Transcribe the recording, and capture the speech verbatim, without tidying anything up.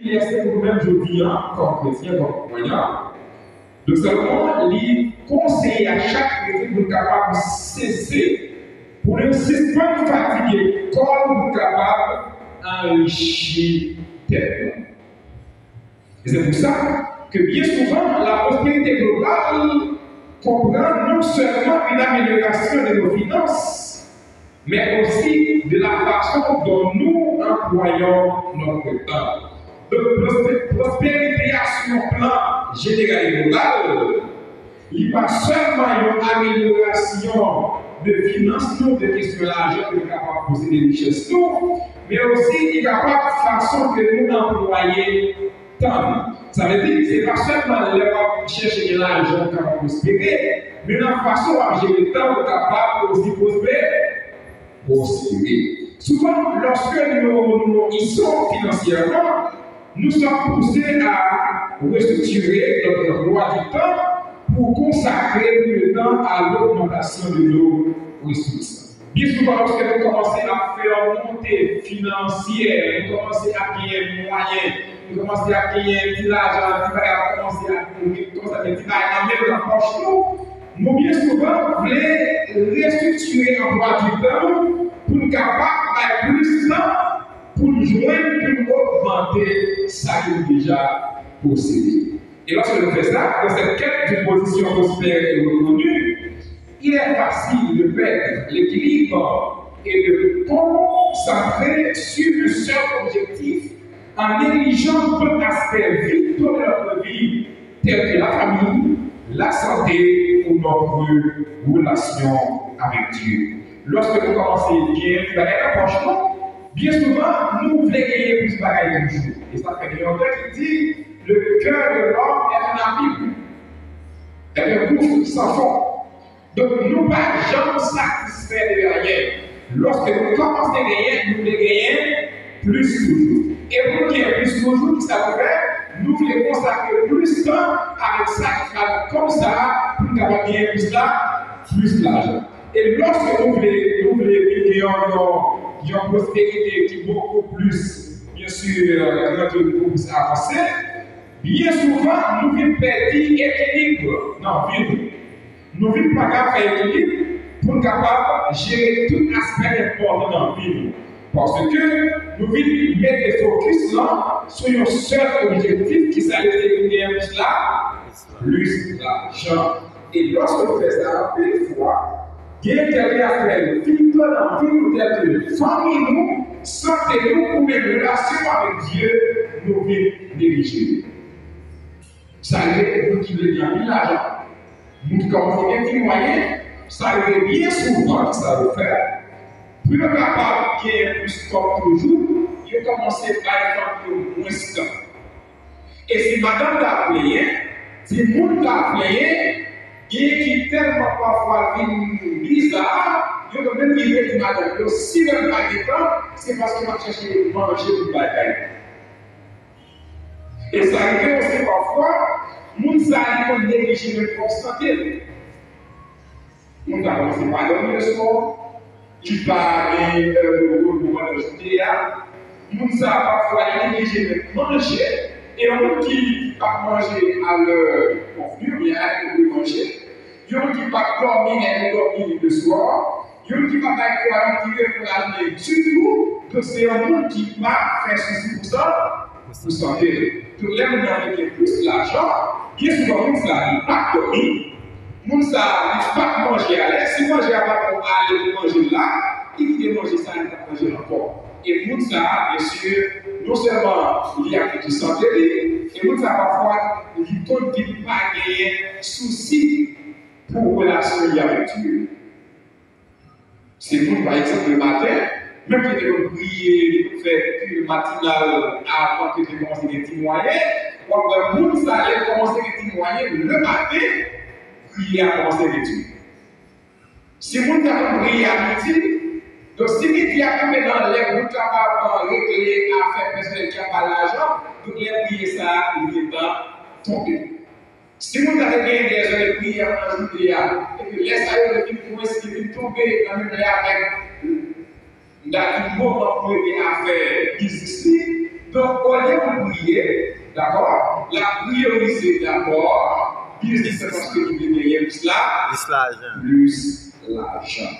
Li enstale pou nou menm jodi a, kòm kretyen, kòm kwayan. Donk, Salomon, li konseye a chak kretyen pou l kapab sese, pou nou sispann fatige kò nou, pou nou kapab anrichi tèt nou. E se pou sa ke byen souvan, la pwosperite global konprann non sèlman une amélioration de nos finances, mais aussi de la façon dont nous employons notre temps. Donk, pwospè- pwospèritè a sou yon plan jeneral e global, li pa sèlman yon amelyorasyon de finans nou, de kesyon lajan, ke nou kapab posede richès nou, men osi li kapab fason ke nou anplwaye tan nou. Sa vle di, se pa sèlman lè w ap chèche gen lajan ou kapab pwospere, men nan fason w ap jere tan ou kapab osi pwospere. Pwospere. Souvan, lòske nou, nou isan finansyèman, nous sommes poussés à restructurer notre emploi du temps pour consacrer plus de temps à l'augmentation de nos ressources. Byen souvan, lòske nou kòmanse ap fè yon monte finansyè, nou kòmanse ap genyen mwayen, nou kòmanse ap genyen ti lajan, ti bagay ap kòmanse ap moute, kòmanse ap gen ti bagay nan men nou, nan pòch nou, nou byen souvan vle restriktire anplwa di tan nou pou n kapab bay plis tan pou n jwenn, pou n ogmante sa ke nou deja posede. Et lorsque nous faisons ça, dans cette quête d'une position prospère et reconnue, il est facile de perdre l'équilibre et de concentrer sur un seul objectif en négligeant d'autres aspects vitaux de notre vie, tels que la famille, la santé ou notre relation avec Dieu. Lorsque nous commençons bien, byen souvan, nou vle genyen plis bagay toujou. E sa fè gen yon tèks ki di, le cœur de l'homme est un abîme, est un gouffre sans fond. Donk, nou pa janm satisfè de anyen. Lòske nou kòmanse genyen, nou vle genyen plis toujou. E pou nou genyen plis toujou, ki sa nou fè? Nou vle konsakre plis tan avèk sa ki pa nou kòm sa, pou nou kapab genyen plis la, plis lajan. E lòske nou vle, nou vle gen yon, yon, yon pwosperite ki bokou plis, byen si, grandi, bokou plis avanse, byen souvan, nou vin pèdi ekilib nan vi nou. Nou vin pa ka fè ekilib pou n kapab jere tout aspè enpòtan nan vi nou. Paske nou vin mete fokis lan sou yon sèl objektif, ki sa l te vin genyen plis la, plis lajan. E lòske nou fè sa, anpil fwa, gen kèk aspè vital nan vi nou, tèlke fanmi nou, sante nou, ou menm relasyon avèk Dye, nou vin neglije. Sa rive moun ki vle gen anpil lajan, moun ki kòmanse gen ti mwayen, sa rive byen souvan ki sa yo fè. Pou yo kapab genyen plis kòb toujou, yo kòmanse bay fanmi yo mwens tan. E si madanm ta plenyen, si moun ta plenyen, gen ki tèlman pafwa vin biza, yo menm rive di madanm yo, si lè m pa gen tan, se paske m ap chèche manje pou m bay kay mwen. E sa rive osi pafwa, moun sa a li konn neglije menm pwòp sante l. Moun sa kòmanse pa dòmi le swa, li pa gen, euh, repo pandan jounen an. Moun sa pafwa li neglije menm manje, e yon moun ki pa manje a lè konvni oubyen a lè li dwe manje, yon moun ki pa dòmi lè li dòmi le swa, yon ki pa bay kò a li ti repo lajounen ditou, donk se yon moun ki pa fè sousi pou sa, pou sante l. Donk lè moun nan vin gen plis lajan, byen souvan moun sa li pa dòmi, moun sa li pa manje alè, si manje a pa bon ale pou manje l la, li kite manje sa li pa manje ankò. E moun sa, byen si, non sèlman li afebli sante li, e moun sa pafwa li konn vin pa genyen sousi pou relasyon li avèk Dye. Se moun, pa egzanp, le maten, menm ke te konn priye, li konn fè kil matinal avan ke te kòmanse gen ti mwayen, w ap wè moun sa, lè l kòmanse gen ti mwayen, le maten, priyè a kòmanse redui. Si moun ta konn priye a midi, donk si midi a tonbe nan lè moun kapab regle afè pèsonèl ki ap ba l lajan, donk lè priye sa a, li gentan tonbe. Si moun sa te gen de zè de priyè nan jounen an, e ke lè sa yo te vin kwense, vin tonbe nan menm lè avèk, m ta di, moman pou regle afè biznis li, Donk, olye pou l priye, dakò, l ap priyorize dabò biznis la paske li vle genyen plis la, Plis lajan. Plis lajan.